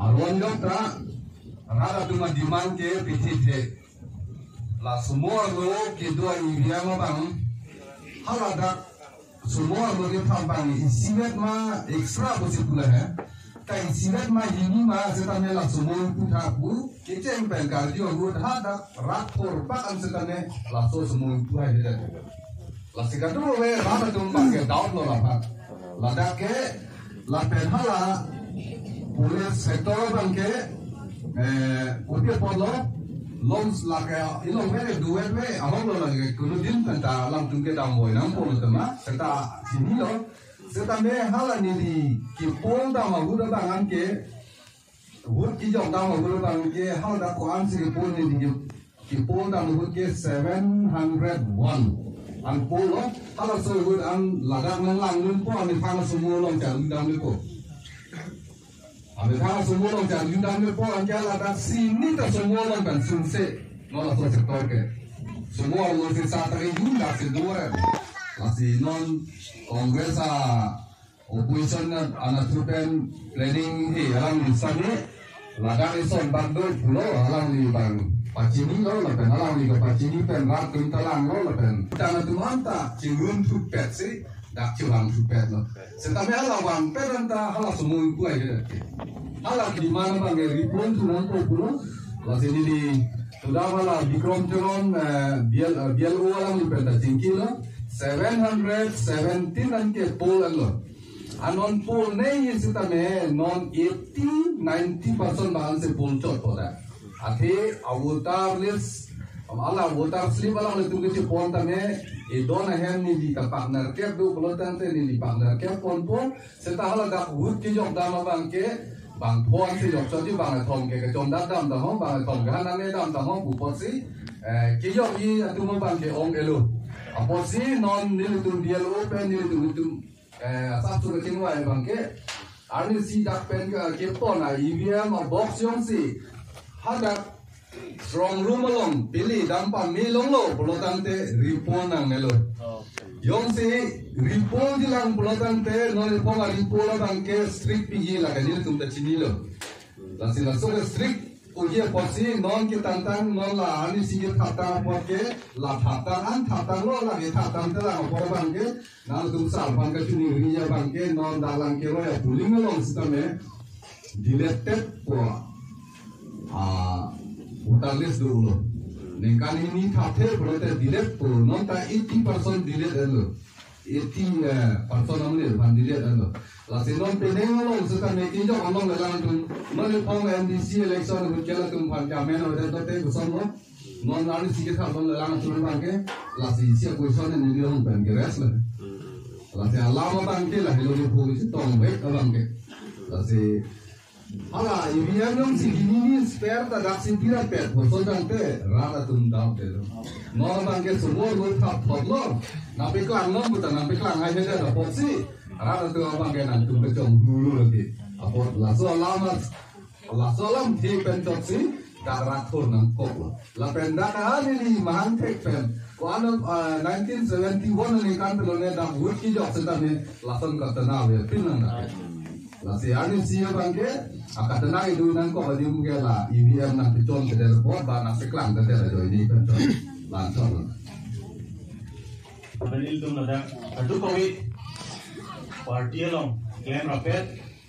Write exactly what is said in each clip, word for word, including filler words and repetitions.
Aron jok ta, rat atum a-demand ke pitithe. La sumo arlo kedo a-area ma bang, haladak sumo arlo kethap bang isivet ma extra pusi pu lahe. Ta isivet ma hini ma setame la sumo pu tha pu, kecheng pen karju ahut hadak rat thor bak an setame laso sumo pu hai de. Lasi kadokave rat atum bang ke doubt lo lapen. Ladak ke lapen hala police sector bang ke, eh, kopi apotlo, long lake ilong ve duvet ve ahok lo lake kuno din pen ta alangtum kedam voi nangpo lo tema, seta chinilo. Setame hala neli ke-poll dam ahut abang an ke, vote kejok dam ahut abang ke, haladak ko-an si ke-poll neli ke, ke-poll dam ahut ke seven hundred one an poll lo. Halaso ahut an ladak nanglang dunpo, amethang sumo along charli damlepo. Amethang sumo along charli damlepo, anke ladak si neta sumo along kan sungse. Non laso sector ke sumo along si sa ta ke yun dak si dua. Lasi non Congress a opposition na anatthu pen planning he alangli sami, ladak ison bak do pulo, alangli bang pachinilo lapen alangli kepachini pen rat atum ta langlo lapen rat atum anta chingrum thupet si dak chevang thupet lo. Setame hala vangpet anta hala sumo ingkuai ke. Hala demand abang ke reply thu nangpo pulo. Lasi neli tudam hala Bikram Teron, eh, B L, eh, B L O alangli pen ta chingkilo. Seven hundred seventeen an ke poll an lo. Anon poll nei setame non eighty, ninety percent bang an si poll chot po da. Athe a-voter list, hala voter slip alanglitum kechepon tame, edon ahem neli ta paknerkep do pulo tangte neli paknerkep ponpo, seta haladak vote kejok dam abang ke, bang phon si jok chot ji bang athom ke kechom dat dam dam ho, bang athom ke hanan ne dam dam ho, pu apotsi, eh, kejokji atum abang ke ong-elo. Apotsi non nelitum B L O pen nelitum itum, eh, asap sur kachingvai abang ke, arnisi dak pen ke kepon a-E V M a-box jongsi hadak strong room along pili dam pame longlo pulo tangte repoll nangnelo. Jongsi repoll dilang pulo tangte non iphong a-repoll abang ke strict piji lake nelitum ta chinilo. Lasi laso ke strict puji apotsi non ketangtang non la arnisi kethaptang apot ke la thaptang an thaptanglo, la kethaptang telang apot abang ke nangtum sar aphan kachini ri abang ke non dalang keroi a-polling along setame delete po. Ah, voter list dolo. Ningkan hini thapthe pulote delete po. Non ta eighty percent delete lo. Eighty, eh, percent amonit aphan delete lo. Lasi non penang along setame kejok along le alangtum. Non iphong M D C election ahut ke latum aphan ke amen avedet lote kosonlo. Non arnisi kethap along le alangtum abang ke, lasi isi a-question neli rong pen ke rest le. Lasi alam abang ke lahelo ni phu chetong vek abang ke. Lasi hala E V M jongsi hini ni spare ta daksi pirapet, puson tangte rat atum doubt detlo. Non abang ke sumo arlo thap thotlo. Nangpeklang non puta nangpeklang hai hede apotsi rat atum abang ke nangtum kechom hulu lagi. Apot laso alam as Laso alamthe pen chotsi dak rat thor nangkoklo. Lapen dak ha neli mahang thek pen ko-an, ah, nineteen seventy-one aningkan pulo ne dak vote kejok setame lason katena avepin nang dak. Lasi arnisi abang ke, ah, katena idu nangkok adim ke la E V M nangpechon keder apot ba nangpeklang keder ajoine pen chot. Lason. Lapen ilitum ladak kadokave party along klem rapet,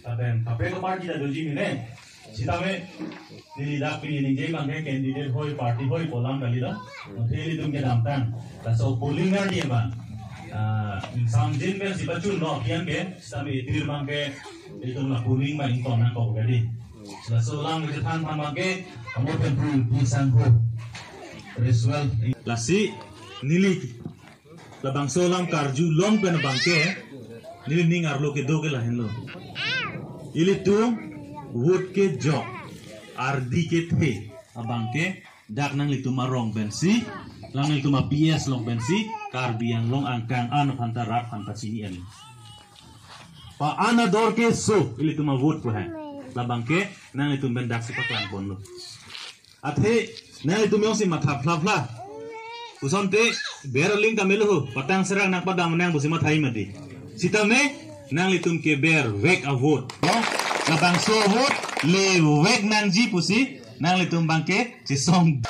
lapen kaprek aparty ta doji mene. Sitame neli dak pini ningje abang ke candidate hoi, party hoi pu alam kali lo. Mungkin ilitum kedamtang. Laso polling arni abang, ah, ingsamjin pen si pachunlo apian ke, sitame itir abang ke ilitum la polling abang ington nangkok kali. Laso alam kechethan aphan abang ke, amo pen pu pi sangho. Reswell. Lasi neli labangso alam karjulong pen abang ke, neli ning arlo kedo ke lahenlo. Ilitum vote kejok, ardi kethe abang ke, dak nanglitum arong pensi, nanglitum a-P S along pensi, Karbi Anglong angkang an aphan ta rat aphan ta chini en. Pa-an ador keso, ilitum a-vote pu hai. Labang ke, nanglitum pen daksi paklang ponlo. Athe, nanglitum jongsi matha phla phla. Pusonte, ber aling ta melo ho, patang serang nangpadam nang pusi matha mati. Sitame, nanglitum keber vek a vote, no? Labangso vote le vek nangji pusi nanglitum abangke chesong.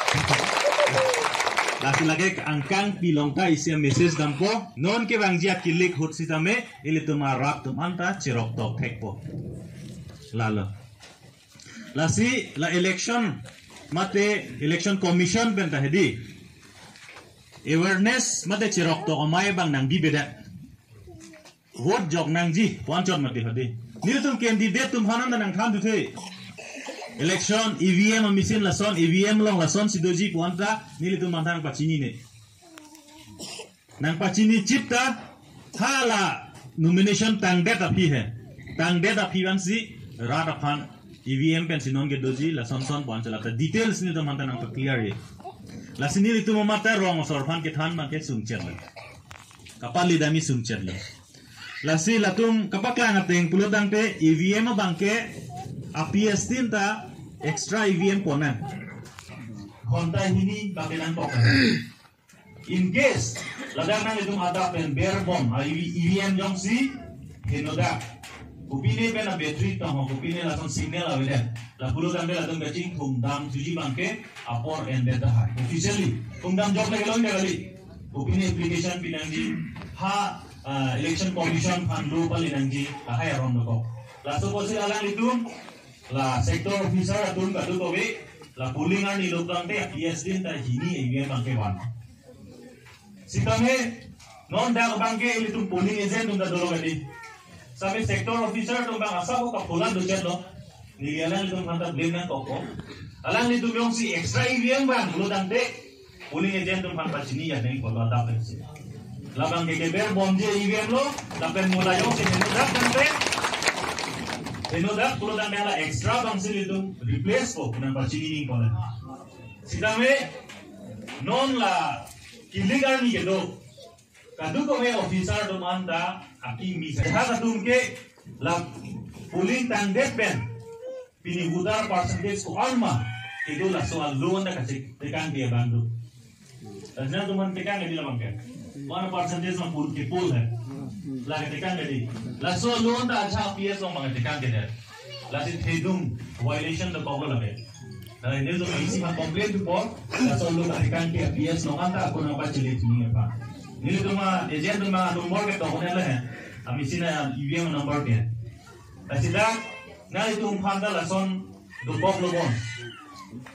Lasi lake angkang pilong ta isi a message dampo. Non kevangji akilik ahut sitame ilitum arap atum anta cheroktok thekpo. Lalo. Lasi la election mate election commission pen ta hedi awareness mate cheroktok amei abang nangbibedet. Vote jok nangji pu anchot mati hadi. Nelitum candidate atum aphan ta nangthan duthe. Election E V M a machine lason, E V M along lasonsi doji pu anta nelitum aphan ta nangpachinine. Nangpachini chip ta hala nomination tangdet aphi he. Tangdet aphi vansi rat aphan E V M pensi non kedoji lason son pu anchot la ta details nelitum aphan ta nangpaclear he. Lasi nelitum amat ta rong asor aphan kethan abangke sungchet lo. Kapali dami sungchet lo. Lasi latum kapaklang ateng pulo tangte E V M abangke a P S tin ta extra E V M ponang. Ghonta hini abangke nangkok. In case ladak nanglitum adap pen berbom a E V M jongsi henodak, kopine pen a battery tong ho, kopine lason signal avedet. Lapulo tangte latum kachingthum dam thuji abangke apor endet tahai. Officially thumdam jok lagi long kali. Kopine application pinangji, ha, ah, election commission aphan lo pali nangji, lahai aron dokok. Laso apotsi alanglitum la sector officer atum kadokave la polling arni lo tangte P S din ta hini E V M abangke van. Sitame non dak abangke ilitum polling agent atum ta dolo kadi. Sitame sector officer atum abang asap ko kapolan dochet lo. Neli alanglitum aphan ta blame nangkokpo. Alanglitum jongsi extra E V M vanlo tangte polling agent atum aphan pachini ya neng kolo adap pensi. Labangke keberbomji E V M lo, lapen mula jongsi henodak tangte, henodak pulo tangte la extra abangsi ilitum replace ko pu nangpachini ning kolo. Sitame non la kilik arni kedo kadokave officer atum anta aki misa. Jahak atum ke la polling tangdet pen pini voter percentage ko-an ma kedo, laso alo anta kachetekangke abang do. Lason atum aphan tekang kadi labangke. Ko-an percentage ma poll ke poll hai. La ketekang kadi. Laso alo anta acha P S along abang tekang kadi. Lasi thedung violation dokok lo lake. Nah, ini untuk isi ma complain tu por. Laso alo ketekangke P S along anta ako nangpachili tuni apa. Nelitum agent atum abang number ke tokone le hai. Ami sina E V M number ke. Lasi dak nanglitum aphan ta lason dokok lo bon.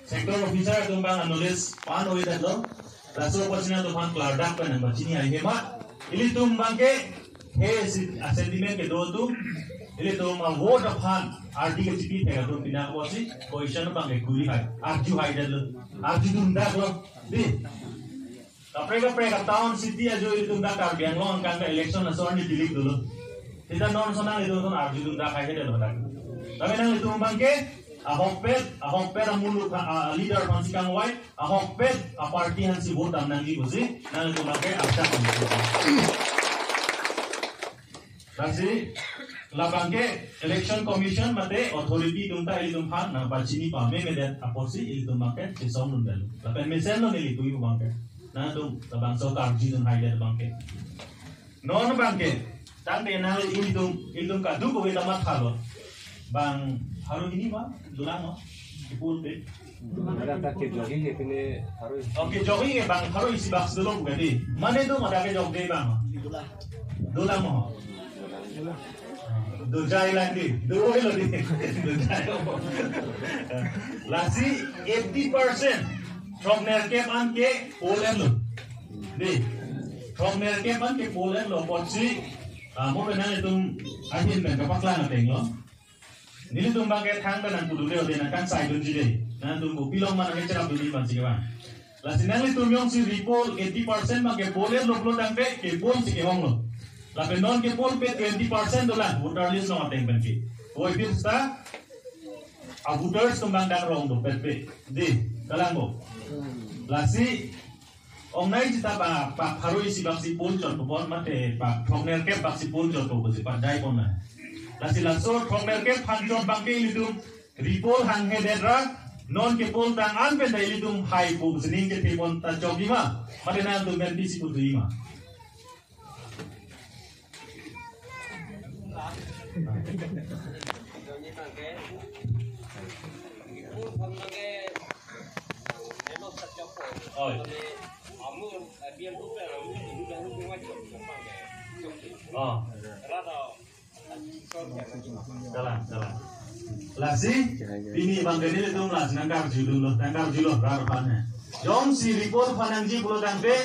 Sector officer atum abang acknowledge pan-oidet lo. Laso apotsi nangtum aphan klardak pen nangpachini hai hema. Ilitum abangke he si-, a sentiment kedo atum, ilitum a vote aphan ardi kachipi thek atum pini apotsi question abangke kuri hai, arju haidet lo, arjudundak lo. Di. Kaprek kaprek a town city ajo ilitum dak Karbi Anglong angkang ke election laso arni kilik dolo. Sita non lason nanglitum ason arjudundak haihedet lo dak. Tapi nanglitum abangke ahokpet, ahokpet amulu ka, a, leader aphansi kangvai, ahokpet a party aphansi vote dam nangji pusi nanglitum abangke arjak. Lasi labangke election commission mate authority atum ta ilitum aphan nangpachini pamemedet apotsi ilitum abangke chesongdundetlo. Lapen mesenlo neli pu abangke. Nangtum labangso karjudun haidet abangke. Non abangke, tangte nang ilitum, ilitum kadokave ta mathalo. Bang pharo hini ma, dolang ma, kepul pe. Ada tak ke jogging ke pine pharo. Oke, jogging ke bang pharo isi bak dolo bukan di. Mane tu ada kejok de bang? Dolang ma. Dojai lang di. Dojai lo di. Dojai lo. Lasi eighty percent throknerkep an ke poll enlo. Di. Throknerkep an ke poll enlo apotsi, ah, mo penang itum ahin pen kapaklang ateng lo. Nelitum abangke thangta nangpudunde ode nangkangsai dunji de. Nangtum kopilong ma nangcherap dunji ma si kevang. Lasi nanglitum jongsi repoll eighty percent abangke poll enlo pulo tangte ke poll si kehong lo. Lapen non ke poll pe twenty percent dolang voter list along ateng pen ke. Oi pin sta a voters atum abang dak rong dopet pe. Di, kalang bo. Lasi ongnai sita ba, pak pharo isi bak si poll chot pon mate pak throknerkep bak si poll chot pon si pak jai pon na. Lasi laso throknerkep aphan chot abangke ilitum repoll hanghedet ra non ke poll tang an pen ta ilitum hai pu sining kethe pon ta chokji ma. Mate nangtum pen pisi pu tuji ma. Oi. Oh. Kalang, kalang. Lasi, pini abang ke nelitum lasi nangkarjudunlo, nangkarjulo, rat aphan he. Jongsi report aphan nangji pulo tangte,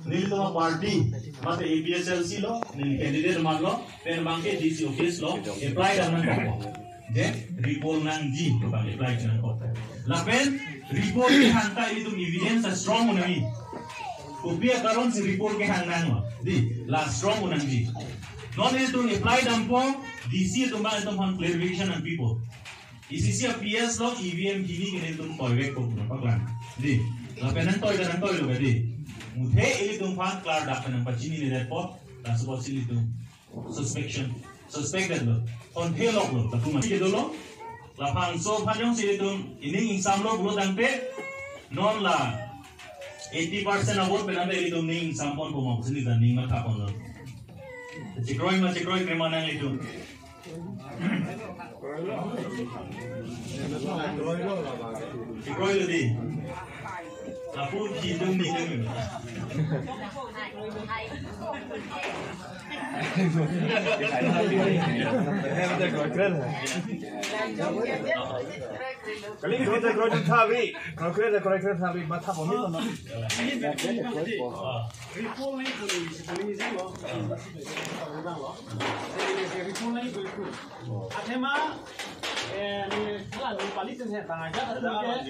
nelitum aparty, mate A P H L C lo, neli candidate amat lo, pen abang ke D C office lo, apply dam nangkok. Je, report nangji, abang apply nangkok. Lapen, report kehang ta ilitum evidence a strong un-e. Kopi akaron si report kehang nanglo. Dei, la strong un-e nangji. Non ilitum apply dampo, D C atum abang ilitum aphan clarification nangpipo. Isi isi a P S lo, E V M hini ke nelitum toivekpo pu nangpaklang. Dei, lapen nangtoi ta nangtoilo ke dei. Muthe ilitum aphan klardak pen nangpachininedetpo, laso apotsi ilitum suspicion, suspected lo, konthe loklo, lapu mati kedolo, labangso aphan jongsi ilitum ining ingsamlo pulo tangte, non la eighty percent a vote pen ante ilitum ning ingsamponpo ma pusi nelitum ning mathaponlo. Chekroi ma chekroi krema nang ilitum. Chekroilo dei. Lapu kidung ni kan. Kali kita kroikre thavi, kroikre kroikre thavi, matha pon ni kono. Report nangji, report nangji lo. Report nangji, report. Athema, eh, ni, ni pali ten he, tang aja, tang aja.